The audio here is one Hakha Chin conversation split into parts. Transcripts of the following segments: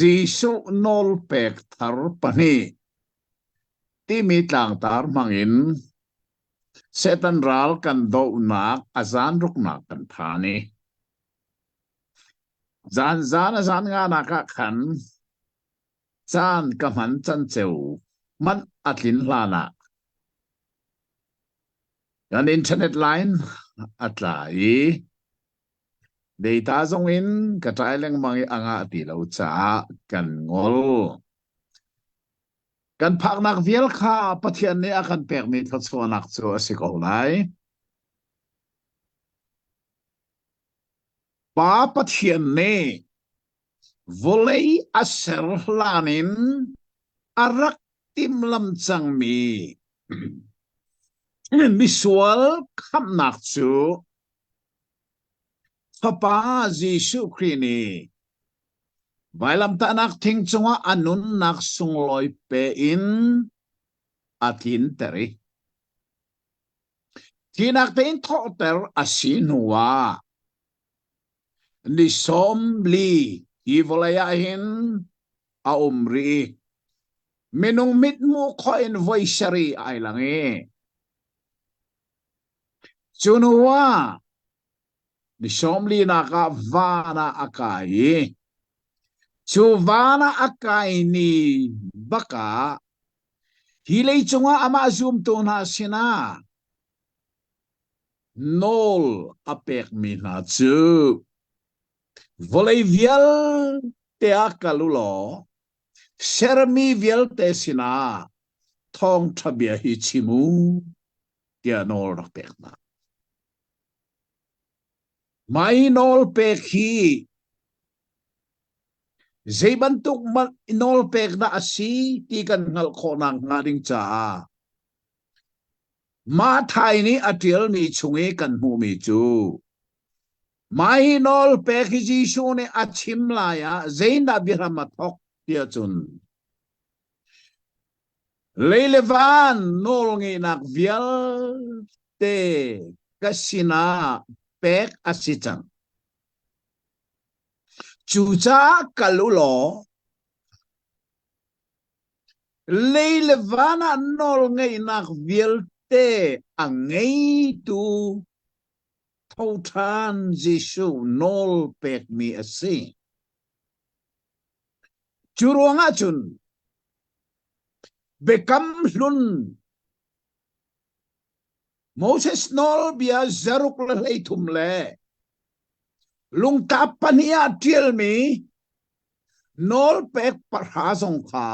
Jesuh nawlpek thar pahnih timi tlangtar hmangin Satan ral kan dohnak a zaanruknak kan phan i zan zan a zan nganak ah khan caan ka hman canceo hmanh a tlin hlan ah kan internet line a tla i data zong in ka ṭai lengmang i a ngah ti lo caah kan ngol. Kan phaknak vial kha Pathian nih a kan pekmi thluachuahnak cu a si ko lai. Pa Pathian nih vawlei a ser hlan in a rak timhlam cangmi misual khamhnak cu Fapa Jesuh Khrih nih vailamtahnak thing cungah a nunnak sunglawi pe in a tlinter i thihnak tein thawhter a si hnuah ni 40 hi vawlei ah hin a um rih i minung mithmuh khawh in voi sarih ai lang i cu hnu ah ni 40nak ah van ah a kai i cu van ah a kai ni bak ah hi leicung ah amah zumtu hna sinah nawl a pekmi hna cu vawlei vialte ah kal u law sermi vialte sinah thawngṭha bia hi chim u tiah nawl rak pek hna. Mah hi nawl pek hi zei bantuk nawl pek dah a si ti kan hngalh khawhnak hnga ding caah Matthai nih a ṭialmi chung i kan hmuhmi cu mah hi nawl pek hi Jesuh nih a chim lai ah zeidah biahram a thawk tiah cun lei le van nawlngeihnak vialte ka sinah pek a si cang. Cucaah kal u law Lei le van ah nawlngeihnak vialte a ngeitu thoṭhan Jesuh nawl pekmi a si. Cu ruangah cun Biakam Hlun Moses nawlbia zaruk le 13 le lungtlap pahnih ah ṭialmi Nawlpek pahra zong kha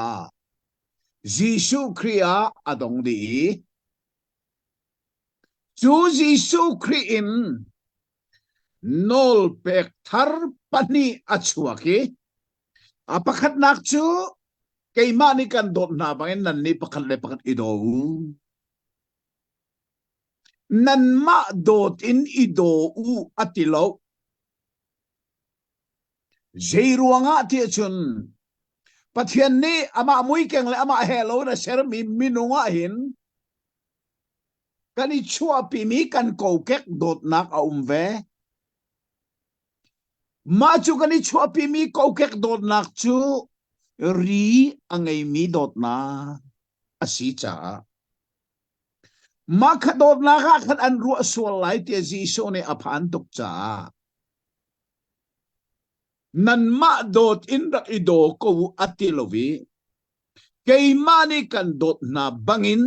Jesuh Khrih ah a dong dih i cu Jesuh Khrih in nawlpek thar pahnih a chuak i a pakhatnak cu keimah nih kan dawt hna bangin nannih pakhat le pakhat i daw u. Nanmah dawt in i daw u a ti lo. Zeiruangah tiah cun Pathian nih amah muikeng le amah he lo in a sermi minung ah hin kan i chuahpimi kan kokek dawtnak a um ve. Mah cu kan i chuahpimi kokek dawtnak cu ri a ngeimi dawtnak a si caah mah kha dawtnak ah khan an ruah sual lai tiah Jesuh nih a phan tuk caah Nanmah dawt in rak i daw ko u a ti lo i keimah nih kan dawt hna bangin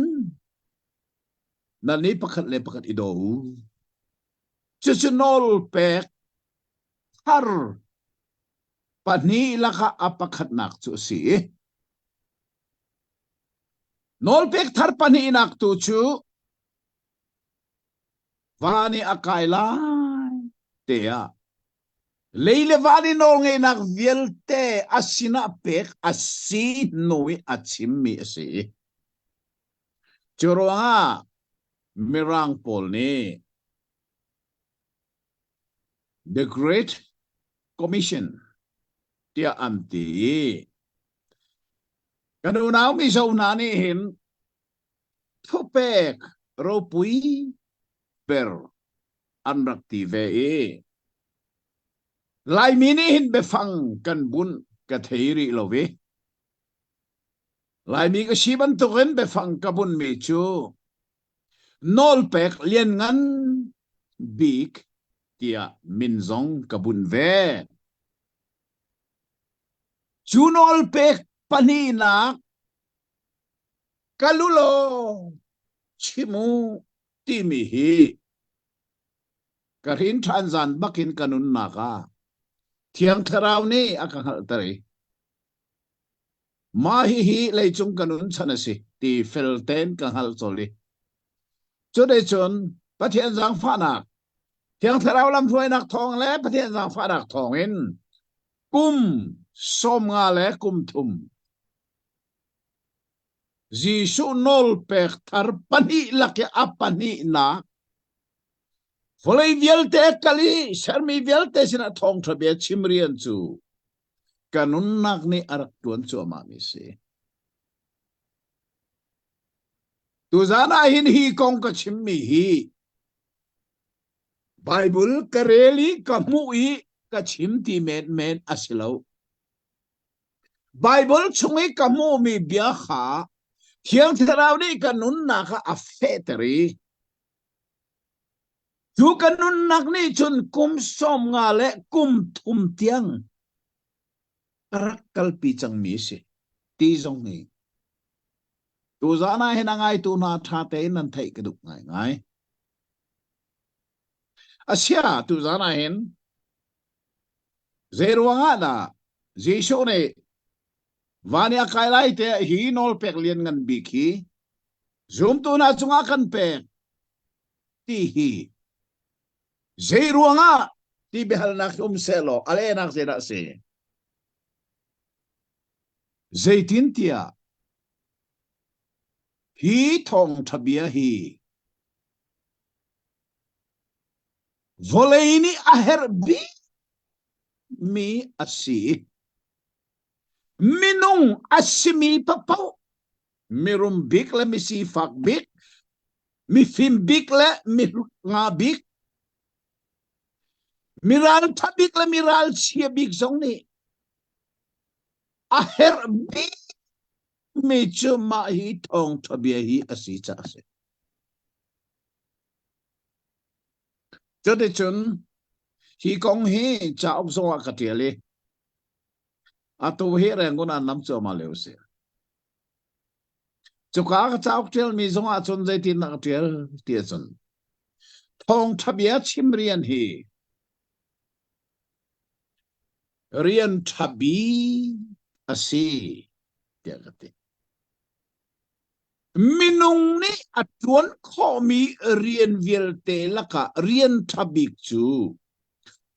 nannih pakhat le pakhat i daw u. Cucu nawl pek thar pahnih lakah a pakhatnak cu a si i nawlpek thar pahnihnak tu cu van i a kai lai te ah lei le van i nawlngeihnak vialte a sinah pek a si hnu i a chimmi a si. Cu ruangah Mirang pawl nih The Great Commission tiah an ti i kan unau Mizo hna nih hin thupek ropui ber an rak ti ve i Laimi nih hin biafang kan bunh. ka thei rih lo i Laimi ka si bantukin biafang ka bunmi cu nawlpek lianngan bik tiah min zong ka bunh ve. Cu nawlpek pahnihnak ka lu law chim u timi hi ka hrin ṭhan zan bakin ka nunnak ah Thiang Thlarau nih a ka hngalhter i mah hihi leicung ka nun chan a si ti fel tein ka hngalh colh i cuticun Pathian zaangfahnak Thiang Thlarau lamhruainak thawng le Pathian zaangfahnak thawngin kum 50 le kum thum Jesuh nawlpek thar pahnih lak i a pahnihnak vawlei vialte kal i sermi vialte sinah thawngṭha bia chim rian cu ka nunnak nih a rak ṭuan cuahmahmi a si. Tuzan ah hin hi kong ka chimmi hi Bible ka rel i ka hmuh i ka chim ti menmen a si lo. Bible chung i ka hmuhmi bia kha Thiang Thlarau nih ka nunnak ah a fehter i cu ka nunnak nih cun kum 50 le kum thum tiang ka rak kalpi cangmi a si ti zong hi tuzaan ah hin a ngaitu hna ṭha tein nan theih ka duh ngaingai. Asia tuzaan ah hin Zeiruangah dah Jesuh nih van i a kai lai te hi nawlpek lianngan bik hi zumtu hna cungah kan pek ti hi zeiruangah ti biahalnak hi um sehlaw a lehnak zeidah a si? Zeitintiah hi thawngṭha bia hi Vawlei nih a herh bikmi a si. Minung a simi paohpaoh, mirum bik le misifak bik, mifim bik le mihrut bik, miralṭha bik le miralchia bik zong nih a herh bikmi cu mah hi thawngṭha bia hi a si caah a si. Cuticun hi kong hi cauk zongah ka ṭial i atu hi Rangoon ah nam cuahmah lio a si. Cuka ka cauk ṭialmi zongah cun zeitindah ka ṭial ti ahcun thawngṭha bia chim rian hi rian ṭha bik a si tiah ka ti. Minung nih a ṭuan khawhmi rian vialte lakah rian ṭha bik cu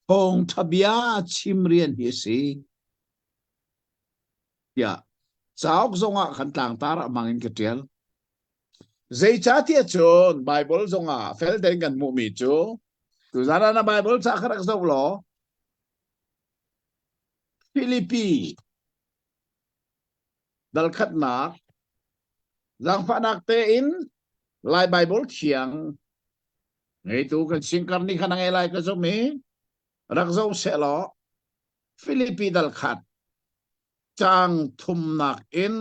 thawngṭha bia chim rian hi a si tiah cauk zongah khan tlangtar ah hmang in ka ṭial. Zeicahtiah cun Baibal zongah fel tein kan hmuhmi cu tuzaan ah na Baibal ca kha rak zoh law Filipi Dal khatnak zaangfahnak tein Lai Baibal thiang ngeitu kan singkar nih khan a ngei lai ka zumh i rak zoh sehlaw Filipi dal khat caang thumnak in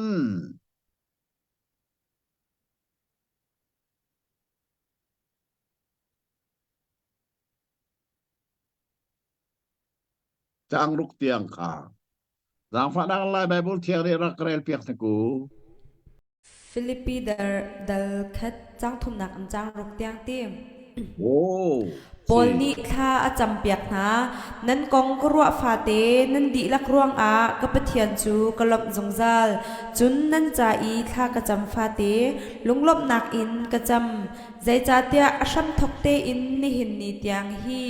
Caang ruk tiang kha zaangfahnak Lai Baibal Thiang nih rak rel piak hna ku. Filipi dal, dal khat caang thumnak in caang ruk tiang ti. Oh, Paul si. nih thla a campiak hna. Nan kong ka ruah fate nan dihlak ruangah ka Pathian cu ka lawmh zungzal. Cun nan ca i thla ka cam fate lunglawmhnak in ka cam. Zeicahtiah a hramthawk tein nihin ni tiang hi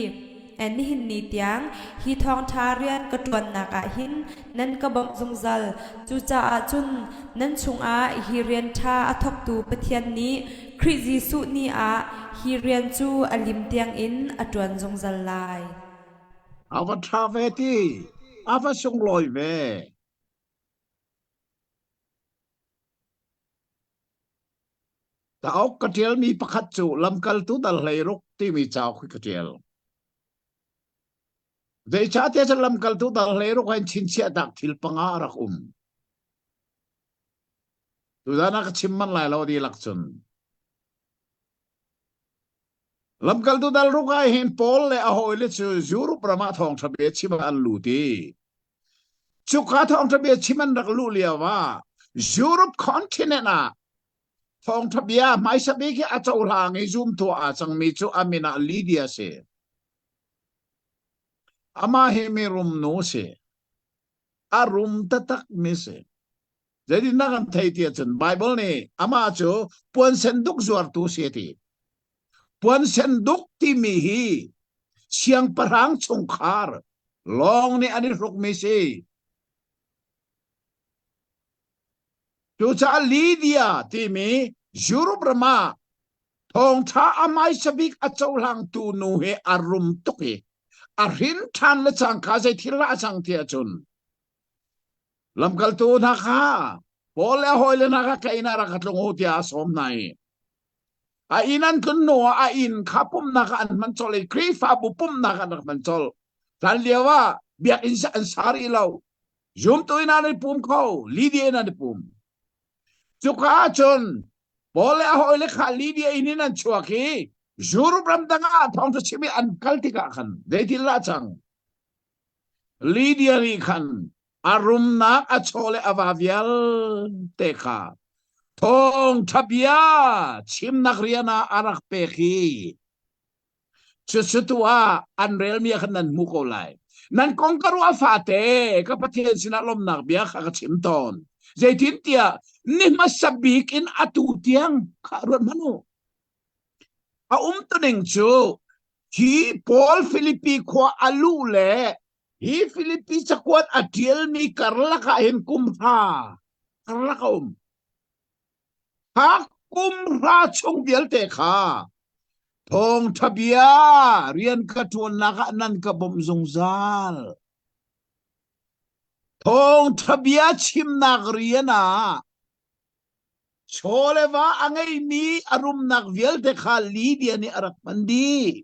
Nihin ni tiang hi thawngṭha rian ka ṭuannak ah hin nan ka bawmh zungzal. Cucaah cun nan chungah hi rian ṭha a thawktu Pathian nih Khrih Jesuh ni ah hi rian cu a lim tiangin a ṭuan zungzal lai. A va ṭha ve ti, a va sunglawi ve. Cauk ka ṭialmi pakhat cu Lamkaltu Dal 16 timi cauk hi ka ṭial. Zeicahtiah cun lamkaltu dal 16 in chinchiahnak thil panga a rak um. Tuzan ah ka chim manh lai lo dihlak cun. Lamkaltu dal ruk ah hin Paul le a hawile cu Europe ram ah thawngṭha bia chim ah an lut i cuka thawngṭha bia chim an rak luh lio ah Europe continent ah thawngṭha bia hmaisa bik hi a cohlang i zumtu aa cangmi cu a min ah Lydia si. Amah hi mi rumnu si. A rum taktak mi si. Zeitindah kan thei ti ahcun Bible nih amah cu puan senduk zuartu si a ti. Puan senduk timi hi siangpahrang chungkhar lawng nih an i hrukmi si. Cucaah Lydia timi Europe ram ah thawngṭha a hmaisa bik a cohlangtu nu hi a rum tuk i a hrin ṭhan le cangka zei thil dah a cang ti ahcun Lamkaltu hna kha Paul le a hawile hna kha ka inn ah rak ka tlung u tiah a sawm hna i a inn an tlun hnuah a inn kha pumhnak ah an hman colh i Khrihfabu pumhnak ah an rak hman colh. Hlan lio ah biakinn an sa rih lo. Zumtu in an i pum kho, Lydia in an i pum. Cuka ah cun Paul le a hawile kha Lydia inn in an chuak i Europe ram dang ah thawngṭha chim i an kal tikah khan zeitil dah cang? Lydia nih khan a rumnak a chaw le a va vialte kha thawngṭha bia chimnak rian ah a rak pek i cucu tu ah an relmi ah khan nan hmu ko lai. Nan kong ka ruah fate ka Pathian sinah lawmhnak bia kha ka chim tawn. Zeitintiah ni hmasa bik in atu tiang kha ruat hmanh u. A umtuning cu hi Paul Filipi khua a luh le hi Filipi cakuat a ṭialmi karlak ah hin kum hra karlak a um. Kha kum hra chung vialte kha thawngṭha bia rian ka ṭuannak ah nan ka bawmh zungzal. Thawngṭha bia chimnak rian ah Chaw le va a ngeimi a rumnak vialte kha Lydia nih a rak hman dih.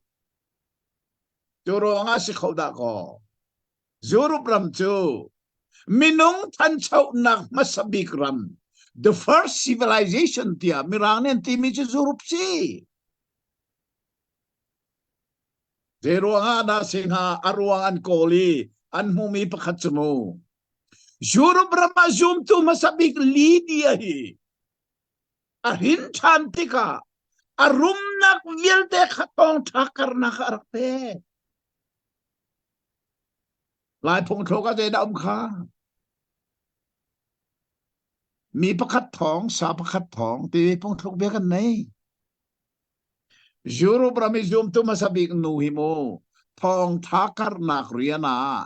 Cu ruangah si kho dah kaw. Europe ram cu minung thanchonak hmasa bik ram the first civilization tiah mirang nih an timi cu Europe si. Zei ruangah dah si hnga a ruang an kawl i an hmuhmi pakhat cu mu. Europe ram ah zumtu hmasa bik Lydia hi a hrin ṭhan tikah a rumnak vialte kha thawngṭha karnak ah a rak pek. Lai phungthluk ah zeidah um kha? Mi pakhat thawng, sa pakhat thawng ti phungthluk bia kan nei. Europe ram i zumtu hmasa bik nu hi mu thawngṭha karnak rian ah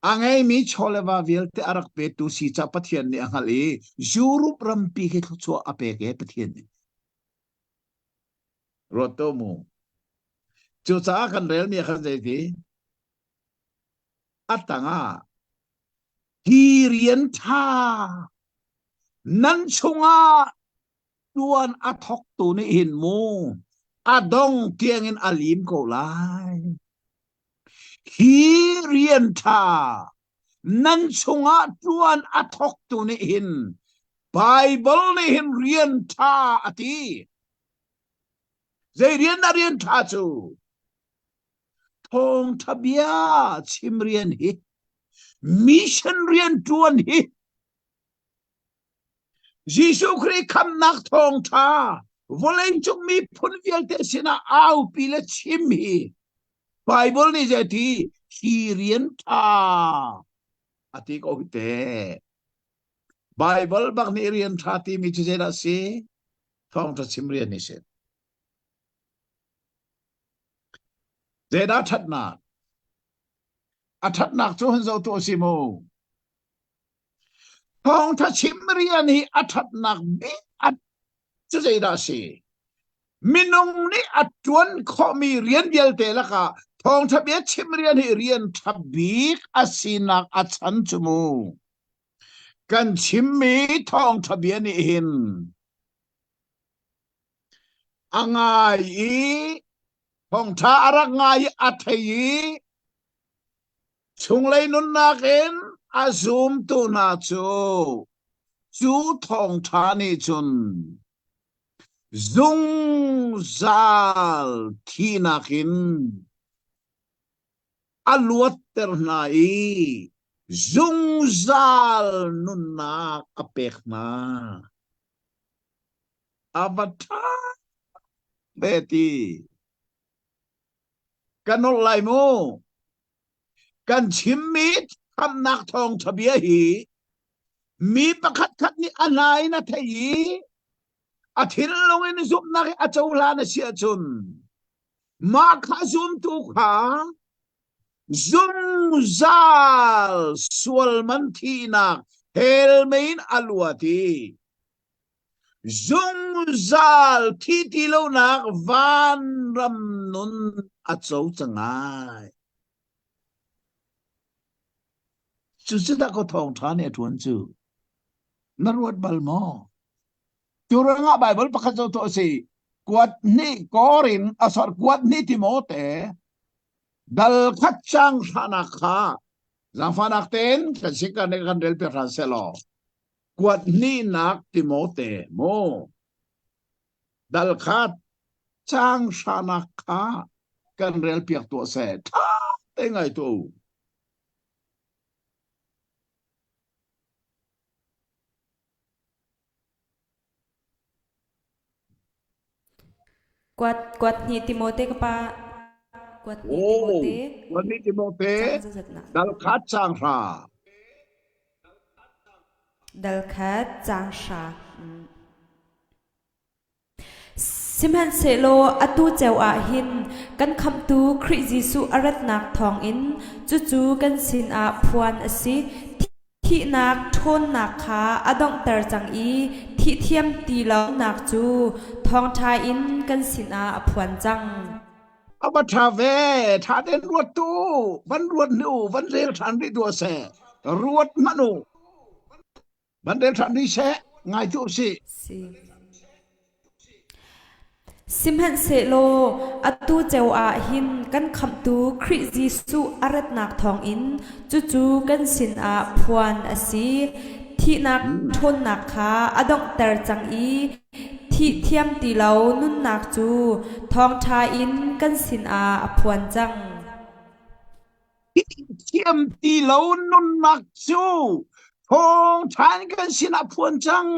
a ngeimi chaw le va vialte a rak petu si ca Pathian nih a hngalh i Europe rampi khi thluachuah a pek e Pathian nih. Ruat to mu. Cucaah kan relmi ah khan zeiti? A tangah hi rian ṭha nan chungah tuan a thawktu nih hin mu a dong tiangin a lim ko lai. Hi rian ṭha nan chungah ṭuan a thawktu nih hin Baibal nih hin rian ṭha a ti. Zei rian dah rian ṭha cu? Thawngṭha bia chim rian hi, mission rian ṭuan hi, Jesuh Khrih khamnak thawngṭha vawleicung miphun vialte sinah aupi le chim hi Bible nih zeiti hi rian ṭha a ti ko hi te. Bible bak nih rian ṭha timi cu zeidah a si? Thawngṭha chim rian hi si. Zeidah ṭhatnak? A ṭhatnak cu hun zoh tuah si mu. Thawngṭha chim rian hi a ṭhatnak bik a cu zeidah a si? Minung nih a ṭuan khawhmi rian vialte lakah thawngṭha bia chim rian hi rian ṭha bik a sinak a chan cu mu. Kan chimmi thawngṭha bia nih hin a ngai i. Thawngṭha a rak ngai i a thei i chunglei nunnak in a zumtu hna cu cu thawngṭha nih cun zungzal thihnak in a luatter hna i zungzal nunnak a pek hna. A va ṭha ve ti. Ka nolh lai mu. Kan chimmi khamhnak thawngṭha bia hi mi pakhat khat nih a hna in a theih i a thinlung in zumhnak i a cohlan a si ahcun mah kha zumtu kha zungzal sual man thihnak hell mei in a luat i zungzal thi ti lonak vanram nun a co cang ai. Cucu dah ko thawngṭha nih a ṭuan cu. Na ruat bal maw? Cu ruangah Baibal pakhat zoh tuah si. Kuat hnih Korin a sor kuat hnih Timote dal khat cang hrahnak kha zaangfahnak tein kan si kan kan rel piak hran seh law. Kuat hnihnak Timote mu dal khat cang hrahnak kha kan rel piak tuah seh. Ṭha te ngai tuah u. Kuat kuat hnih Timote ka pa. Kuat hnih Oh, Timote. kuat hnih Timote Cang zazatnak. dal khat cang hra. Dal khat cang hra. Mm. Sihmanhsehlaw atu ceu ah hin kan Khamhtu Khrih Jesuh a ratnak thawngin cucu kan sinah phuan a si. Thihnak ṭhawnnak kha a donghter cang i thih thiam ti lonak cu thawngṭha in kan sinah a phuan cang. A va ṭha ve, ṭha tein ruat tu, van ruat hnu, van rel ṭhan rih tuah seh. Ruat hmanh u. Van rel ṭhan rih seh, ngai tu sih. Si. Sihmanhsehlaw atu ceu ah hin kan Khamhtu Khrih Jesuh a ratnak thawngin cucu kan sinah phuan a si. Thihnak ṭhawnnak kha a donghter cang i thih thiam ti lo nunnak cu thawngṭha in kan sinah a phuan cang. Thiam ti lo nunnak cu thawngṭha in kan sinah phuan cang.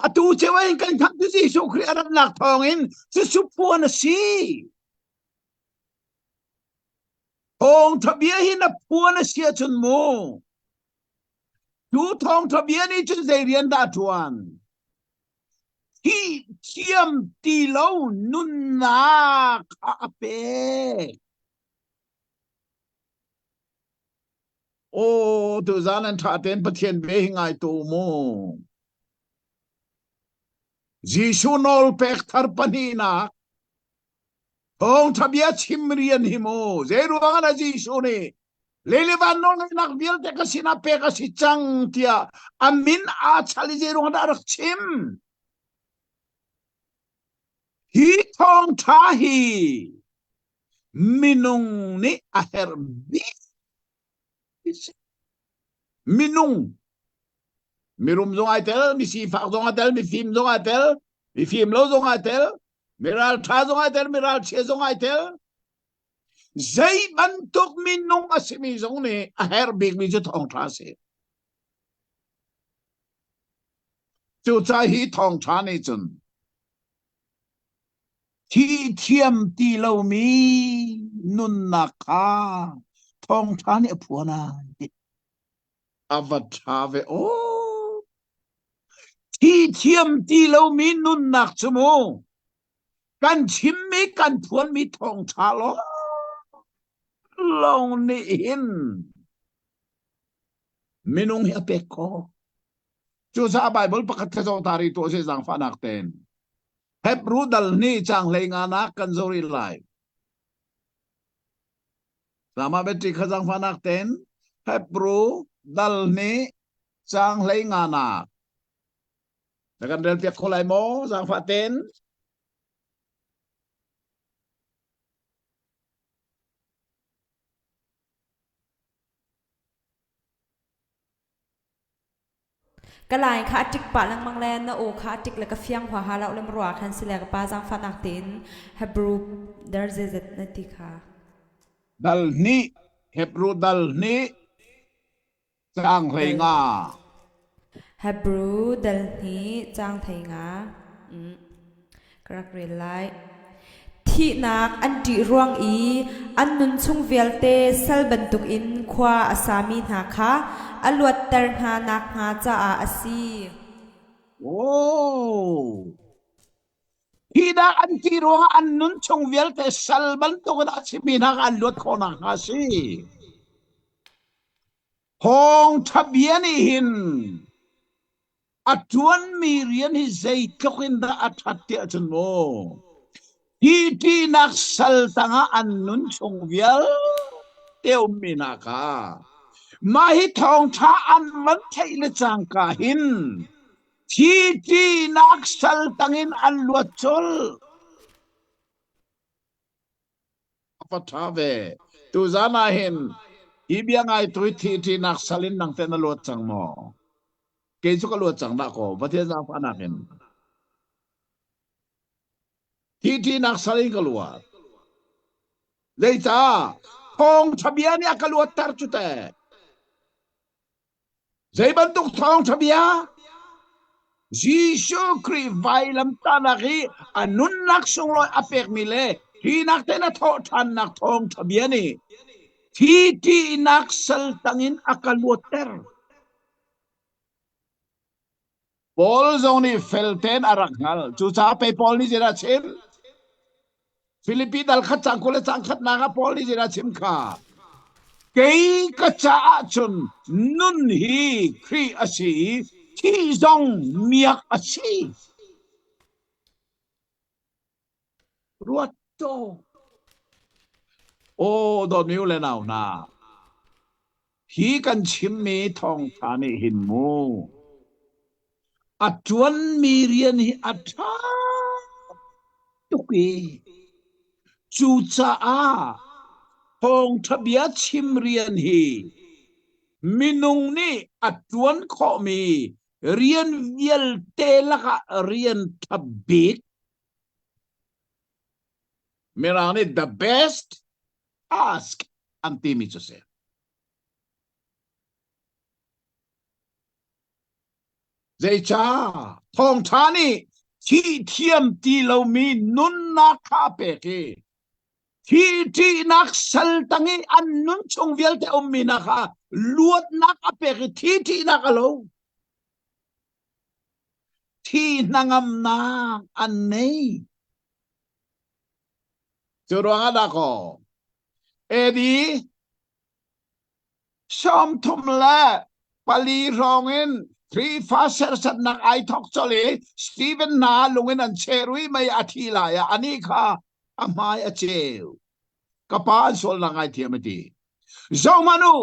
Atu ceu in kan khamhtu Jesuh Khrih a ratnak thawngin cucu phuan a si. Thawngṭha bia hi na phuan a si ahcun mu. Tu thawngṭha bia nih cun zei rian dah a ṭuan? Hi thiam ti lo nunnak kha a pek. Aw, tuzaan an ṭha tein Pathian bia hi ngai tu mu. Jesuh nawl pek thar pahnihnak thawngṭha bia chim rian hi mu zei ruang ah Jesuh nih leilivan nawlngeihnak vialte ka sinah pek a si cang tiah a min aa chal i zei ruang dah a rak chim hi thawngṭha hi minung nih a herh bik minung mirum zong ai tel mi sifak zong ai tel mifim zong ai tel mifim lo zong ai tel miral ṭha zong ai tel miral chia zong ai tel zei bantuk minung a simi zong nih a herh bikmi cu thawngṭha a si cucaah hi thawngṭha nih cun Thi thiam ti lomi nunnak kha thawngṭha nih a phuan ai. A va ṭha ve aw. Thi thiam ti lomi nunnak cu mu kan chimmi kan phuanmi thawngṭha lawng nih hin minung hi a pek khawh. Cucaah Baibal pakhat kha zoh ta rih tuah sih zaangfahnak tein. Hebru dal hnih caang 15 nak kan zoh rih lai. Lama betri kha zaangfahnak tein Hebru dal hnih caang 15 nak. Na kan rel piak kho lai maw zaangfah tein? Ka lai kha a ṭik pah lengmang le na aw kha a ṭik le ka fiang huaha lo le rua khan si le ka pa zaangfahnak tein Hebrew dar zeizat na ti kha. Dal hnih Hebrew dal hnih caang hlei nga. Hebrew dal hnih caang thei nga. Mm. Ka rak rel lai. Thihnak an ṭih ruang i an nunchung vialte sal bantukin khua a sami hna kha a luatter hna nakhnga caah a si. Oh. Thihnak an ṭih ruangah an nunchung vialte sal bantukin a simi hna kha an luat khawh nakhnga a si. Thawngṭha bia nih hin a ṭuanmi rian hi zeitluk in dah a ṭhat tiah cun maw hi ṭihnak sal tangah an nun chung vialte ummi hna kha mah hi thawngṭha an van theih le cangka hin thi ṭihnak sal tangin an luat colh. A va ṭha ve. Tuzan ah hin hi bia ngai tu hi thi ṭinak sal in nang teh na luat cang maw? Kei cu ka luat cang dah kaw Pathian zaangfahnak in. Thi ṭinak sal in ka luat. Zeicah? Thawngṭha bia nih a ka luatter cu teh. Zei bantuk thawngṭha bia? Jesuh Khrih vailamtahnak i a nunnak sunglawi a pekmi le hinak tein a thawhṭhannak thawngṭha bia nih thi ṭihnak sal tangin a ka luatter. Paul zong nih fel tein a rak hngalh. Cucaah pei Paul nih zeidah a chim? Filipi dal khat cang 20 le cang khatnak ah Paul nih zeidah a chim kha? Kei ka caah cun nun hi Khrih a si i thih zong miak a si. Ruat to. Aw dawtmi u le nau hna, hi kan chimmi thawngṭha nih hin mu a ṭuanmi rian hi a ṭha tuk i cucaah thawngṭha bia chim rian hi minung nih a ṭuan khawhmi rian vialte lakah rian ṭha bik Mirang nih the best task an timi cu si. Zeicah thawngṭha nih thih thiam ti lomi nunnak kha a pek i thi ṭihnak sal tang i an nun chung vialte ummi hna kha luatnak a pek i thi ṭihnak a lo. Thi hnangamnak an nei. Cu ruangah dah kaw AD 34 hrawng in Khrihfa serhsatnak ai thawk colh i Stephen hna lung in an cheh rui mei a thi lai ah anih kha a hmai a ceu. Ka pa an sualnak ngaithiam a ti. Zohhmanh u,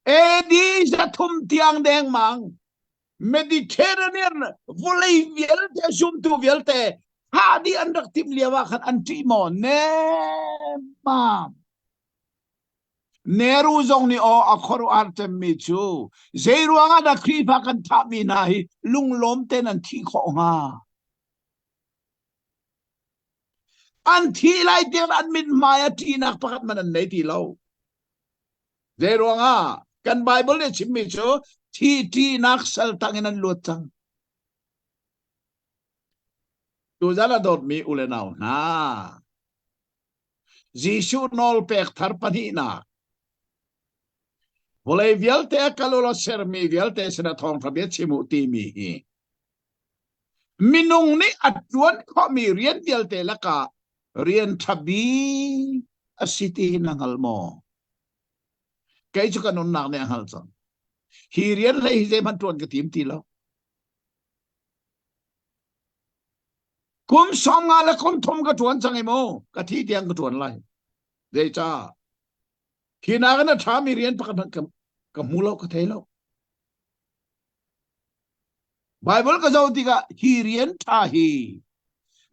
AD 300 tiang dengmang Mediterranean vawlei vialte zumtu vialte thah dih an rak timh lio ah khan an ṭih maw? Nemmam. Nehru zong nih aw a khuaruahhar cemmi cu zei ruangah dah Khrihfa kan thahmi hna hi lunglawm tein an thih khawh hnga? An thih lai tiang an mithmai a ṭihnak pakhat man an nei ti lo. Zei ruangah kan Bible nih a chimmi cu thi ṭihnak saltang in an luat cang. Tuzan a dawtmi u le nau hna, Jesuh nawlpek thar pahnihnak vawlei vialte a kal ulaw sermi vialte sinah thawngṭha bia chim u timi hi minung nih a ṭuan khawhmi rian vialte lakah rian ṭha bik a si ti hi na hngal maw? Kei cu ka nunnak nih a hngalh cang. Hi rian hlei hi zeihmanh ṭuan ka tim ti lo. Kum 50 le kum thum ka ṭuan cang i mu, ka thi tiang ka ṭuan lai. Zeicah? Hi nakin a ṭhami rian pakhat hmanh ka, ka hmu lo, ka thei lo. Bible ka zoh tikah hi rian ṭha hi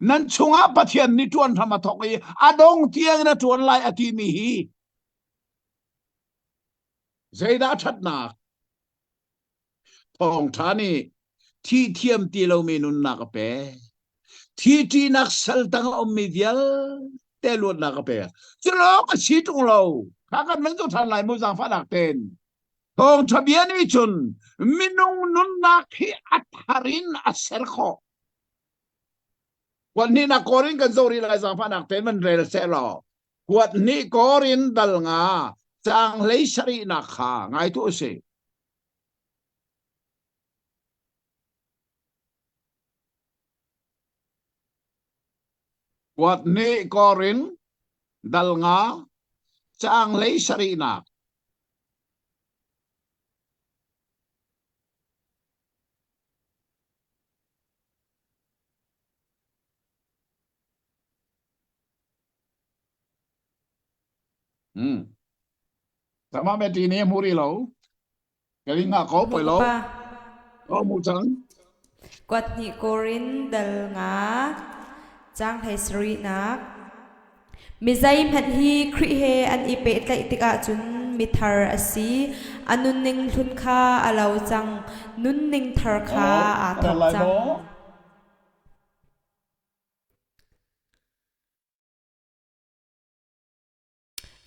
nan chungah Pathian nih ṭuan hram a thawk i a dong tiang in a ṭuan lai a timi hi zeidah ṭhatnak? Thawngṭha nih. Thi thiam ti lomi nunnak a pek. Thi ṭihnak saltang a ummi vialte luatnak a pek. Cu lawng a si ṭung lo. Kha kan van zoh ṭhan lai mu zaangfahnak tein. Thawngṭha bia nih cun minung nunnak hi a thar in a ser khawh. Kuat hnihnak Korin kan zoh rih lai zaangfahnak tein van rel seh law. Kuat hnih Korin dal nga caang hlei sarihnak kha ngai tuah usih. Kuat hnih Korin dal nga caang hlei sarihnak. Hmm. Sama me ti ni muri lo. Kali nga ko poi lo. O mu cang. Kuat hnih Korin dal nga cang hlei sarihnak. Mi zeihmanh hi Khrih he an i pehtlaih tikah cun mithar a si. A nunning hlun kha a lo cang, nunning thar kha Hello, aa ana thawk lai cang. maw?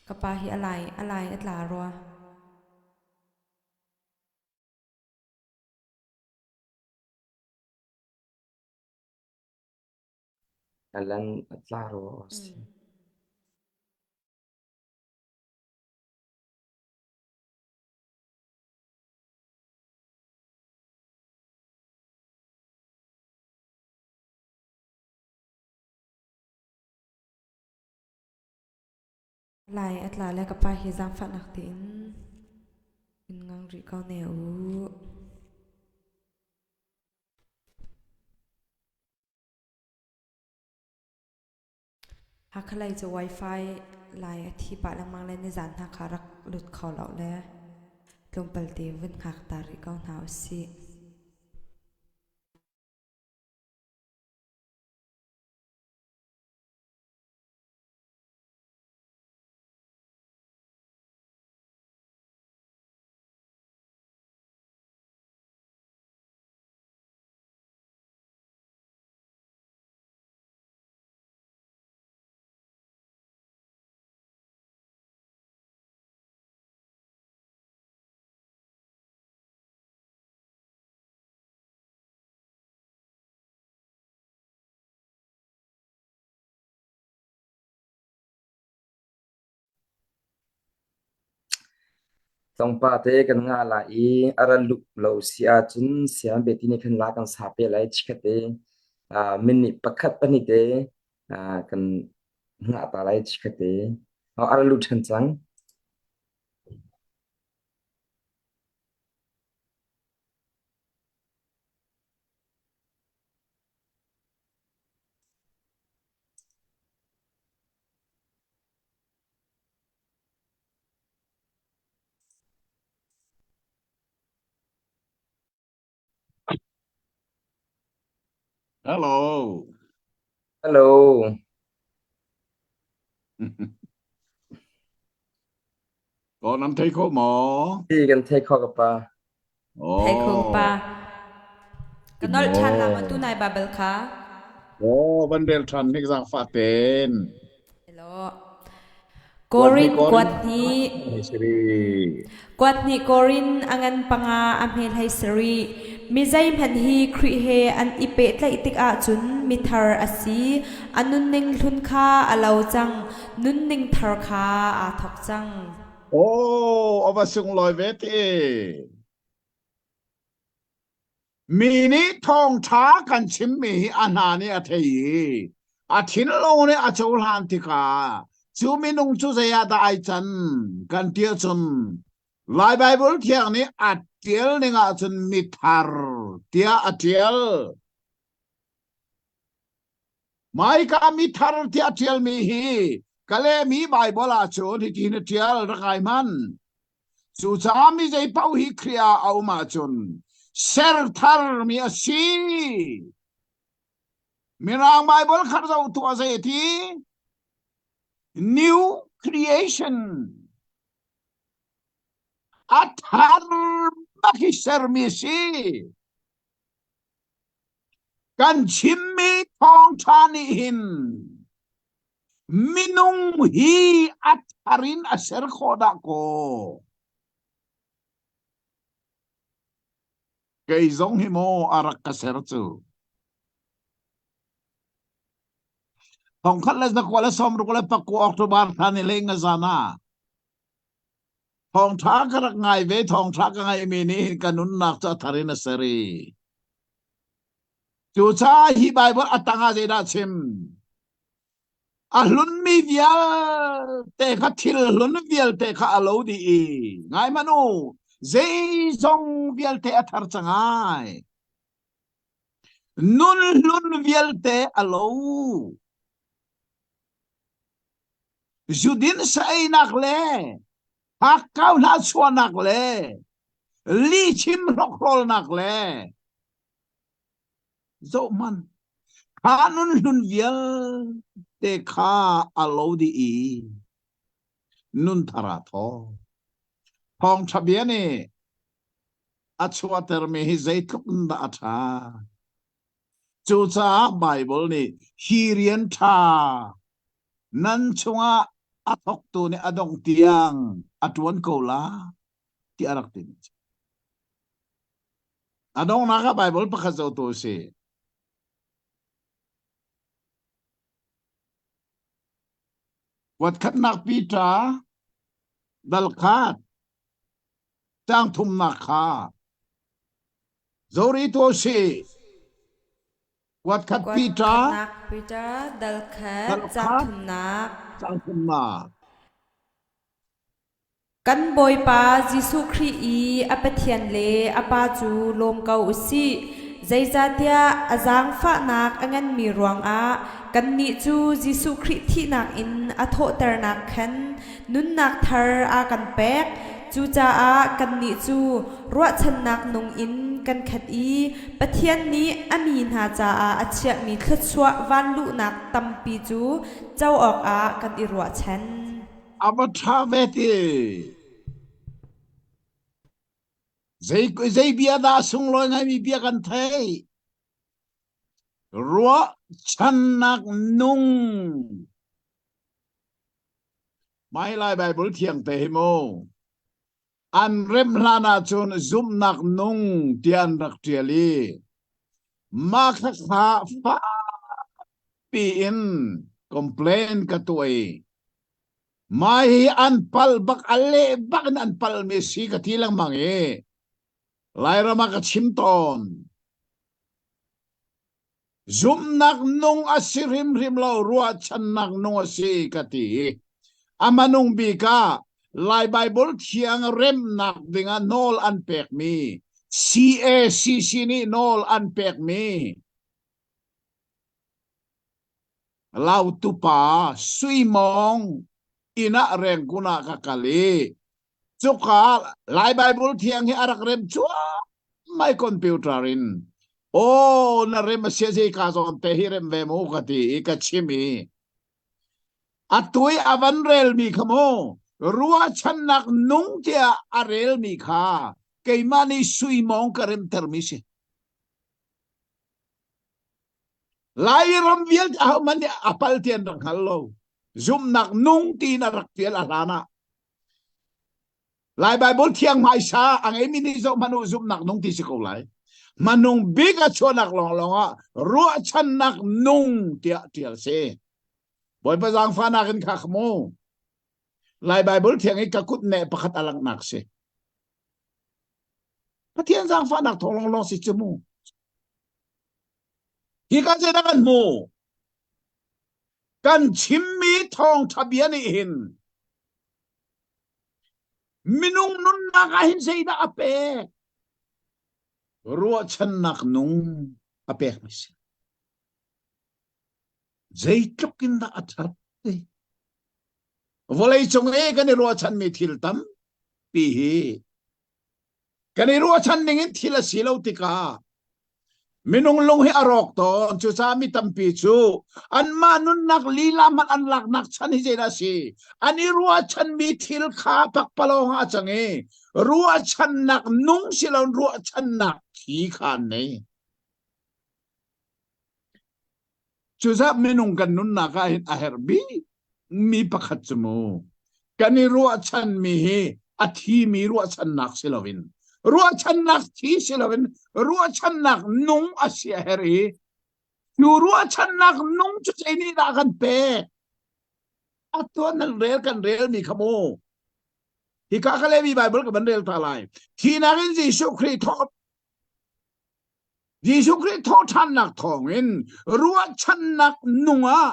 Ka pa hi a lai a lai a tla rua. A lan a tla rua a si. Lai a tla le ka pa hi zaangfahnak tein in ngang rih ko ne u. Hakha lei cu Wi-Fi lai a thi pah lengmang le nizaan hna kha rak lut kho lo le tlawmpal te vun hngak ta rih ko hna usih. Tlawngpa te kan ngah lai i a ra luh lo si ahcun siang beti nih khan la kan sa pe lai chikkhat te minute pakhat pahnih te kan hngah ta lai chikkhat te. A ra lut ṭhan cang. Hello. Hello. Ko nan thei kho maw? Ti kan thei kho ka pa. Thei kho ka pa. Oh. Ka nolh ṭhan la maw tunai Bible kha? Oh, van rel ṭhan hnik zaangfah ten. Hello. Kuat hnih Korin Korin kuat hnih siri. kuat hnih Korin a ngan panga a hme hlei sarih. Mi zeihmanh hi Khrih he an i pehtlaih tikah cun mithar a si. A nunning hlun kha a lo cang, nunning thar kha aa thawk cang. Oh, a va sunglawi ve ti. Mi nih thawngṭha kan chimmi hi a hna nih a thei i a thinlung nih a cohlan tikah cu minung cu zei ah dah ai can kan ti ahcun Lai Baibal Thiang nih a ṭial ning ahcun mithar tiah a ṭial. Maika mithar tiah a ṭialmi hi ka lehmi Baibal ahcun hitin a ṭial rak ngai hmanh. Cucaah mi zei paoh hi Khrih ah a um ahcun ser tharmi a si. Mirang Baibal khat zoh tuah zei ti? New creation. A thar bak hi sermi a si. Kan chimmi thawngṭha nih hin minung hi a thar in a ser khawh dah kaw. Kei zong hi maw a rak ka ser cu. 1969 October thla ni hlei nga zan ah thawngṭha ka rak ngai ve thawngṭha ka ngaihmi nih hin ka nunnak cu a thar in a ser i cucaah hi Baibal a tang ah zeidah chim a hlunmi vialte kha thil hlun vialte kha a lo dih i ngai hmanh u zeizong vialte a thar cang ai Nun hlun vialte a lo. Zudin sa-einak le hakkau hna chuahnak le lihchim hrokhrolnak le zohhmanh kha nun hlun vialte kha a lo dih i nun thar ah thaw. Thawngṭha bia nih a chuahtermi hi zeitluk in dah a ṭha. Cucaah Baibal nih hi rian ṭha nan chungah a thawktu nih a dongh tiang a ṭuan ko la ti a rak ti. A donghnak ah Baibal pakhat zohtu a si. Kuatkhatnak Peter dal khat Caang thumnak kha zori tu si. Kuatkhat Peter Kuatkhatnak Peter dal khat dal caang khat thumnak. caang thumnak. Kan Bawipa Jesuh Khrih i a Pathian le a Pa cu lawm ko u sih. Zeicahtiah a zaangfahnak a nganmi ruangah kannih cu Jesuh Khrih thihnak in a thawhternak khan nunnak thar a kan pek. Cucaah kannih cu ruahchannak nung in kan khat i Pathian nih a mi hna caah a chiahmi thluachuah vanluhnak tampi cu co awkah kan i ruahchan. A va ṭha ve ti. Zei, zei bia dah sunglawi ngaimi bia kan theih? Ruahchannak nung. Mah hi Lai Baibal thiang te hi mu. An rem hlan ahcun zumhnak nung tiah an rak ṭial i mah khakha fakpi in complain ka tuah i mah hi an palh bak a leh bak in an palhmi si ka ti lengmang i Lairam ah ka chim tawn. Zumhnak nung a si hrimhrim lo, ruahchannak nung a si ka ti. A hmanung bik ah Lai Baibal Thiang remnak dingah nawl an pekmi CACC nih nawl an pekmi Lautupa Sui Mawng inn ah Rengkun ah ka kal i cuka Lai Baibal Thiang hi a rak rem cuahmah i computer in aw na rem a sia zei ka zawn te hi rem ve mu ka ti i ka chim i atu i a van relmi kha mu ruahchannak nung tiah a relmi kha keimah nih sui mawng ka remtermi si Lairam vialte ahohmanh nih a pal ti an rak hngal lo zumhnak nung tiin a rak tial a hlan ah Lai Baibal thiang hmaisa a ngeimi nih zoh hmanh u zumhnak nung ti si ko lai. Hmanung bik a chuahnak lawnglawng ah ruahchannak nung tiah ṭial si. Bawipa zaangfahnak in kha mu. Lai Baibal thiang i ka kut neh pakhat a langhnak si. Pathian zaangfahnak thawng lawnglawng si cu mu. Hi ka zeidah kan hmu? Kan chimmi thawngṭha bia nih hin Minung nunnak ah hin zeidah a pek? Ruahchannak nung a pekmi si. Zeitluk in dah a ṭhat ti? Vawlei cung i kan i ruahchanmi thil tampi hi Kan i ruahchan ning in thil a si lo tikah minung lung hi a rawk tawn. Cucaah mi tampi cu anmah nunnak lila hmanh an laknak chan hi zeidah a si? An i ruahchanmi thil kha pakpalawng ah a cang i ruahchannak nung si loin ruahchannak thi kha an nei. Cucaah minung kan nunnak ah hin a herh bik mi pakhat cu mu kan i ruahchanmi hi a thimi ruahchannak si loin ruahchannak thi si loin ruahchannak nung a si a herh i cu ruahchannak nung cu zei nih dah kan pek? A tuan nan rel kan relmi kha mu hika ka lemi Bible ka van rel ta lai. Thihnak in Jesuh Khrih thawh Jesuh Khrih thawhṭhannak thawngin ruahchannak nung ah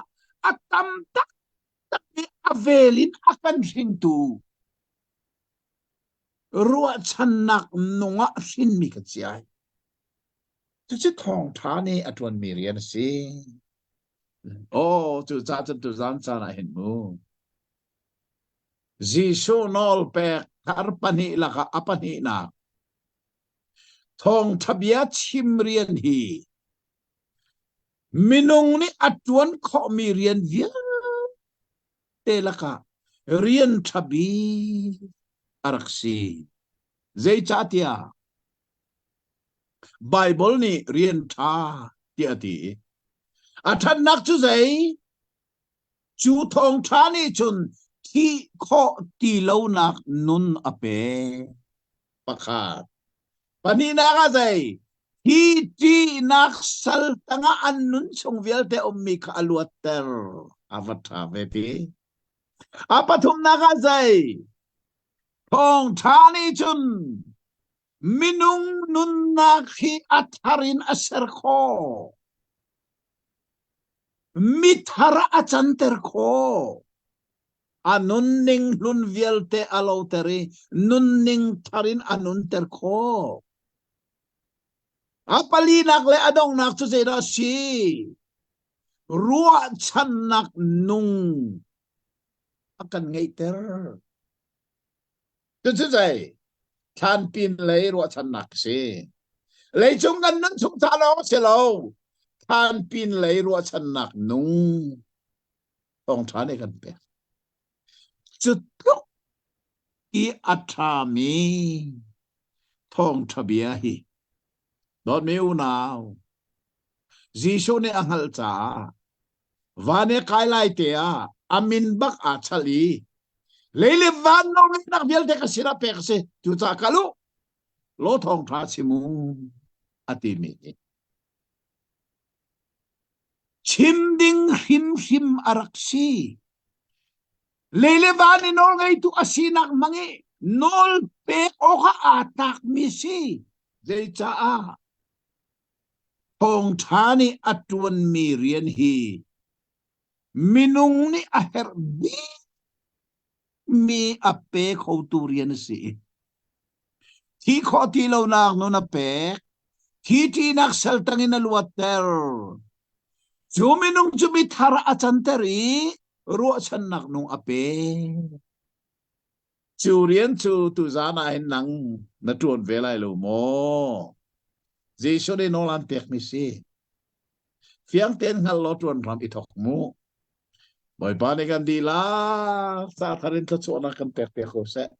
a tam taktak i a vel in a kan hringtu ruahchannak nung ah hrinmi kan si ai. Cucu thawngṭha nih a ṭuanmi rian a si. Aw, cucaah cun tuzan caan ah hin mu. Jesuh nawl pek thar pahnih lakah a pahnihnak Thawngṭha bia chim rian hi minung nih a ṭuan khawhmi rian vialte lakah rian ṭha bik a rak si. Zeicahtiah Baibal nih rian ṭha tiah a ti i a ṭhatnak cu zei? Cu thawngṭha nih cun thih khawh ti lonak nun a pek. Pakhat. Pahnihnak ah zei? Hi ṭihnak sal tangah an nun chung vialte ummi kha a luatter. A va ṭha ve ti. A pathumnak ah zei? Thawngṭha nih cun minung nunnak hi a thar in a ser khawh. Mithar ah a canter khawh. A nunning hlun vialte a loter i nunning thar in a nunter khawh. A palinak le a donghnak cu zeidah a si? Ruahchannak nung a kan ngeihter. Cucu zei? Thlanpin lei ruahchannak a si. Leicung kan nun chung ca lawng a si lo. Thlanpin lei ruahchannak nung thawngṭha nih kan pek. Cu tluk i a ṭhami thawngṭha bia hi dawtmi unau Jesuh nih a hngalh caah van i kai lai te ah a min bak aa chalh i lei le van nawlngeihnak vialte ka sinah pek a si cucaah kal u law thawngṭha chim u a timi hi chim ding hrimhrim a rak si lei le van i nawlngeitu a sinak hmang i nawl pek awkah aa tlakmi si zeicaah Thawngṭha nih a ṭuanmi rian hi minung nih a herh bikmi a pe khotu rian a si. Thi khawh ti lonak nun a pek, thi ṭihnak saltang in a luatter. Cu minung cu mithar a canter i ruahchannak nung a pek. Cu rian cu tuzaan ah hin nang na ṭuan ve lai lo maw? Jesuh nih nawl aan pekmi si. Fiang tein hngal law ṭuan hram i thawk mu. Bawipa nih kan dihlak ca thar in thluachuahnak kan pek te ko seh.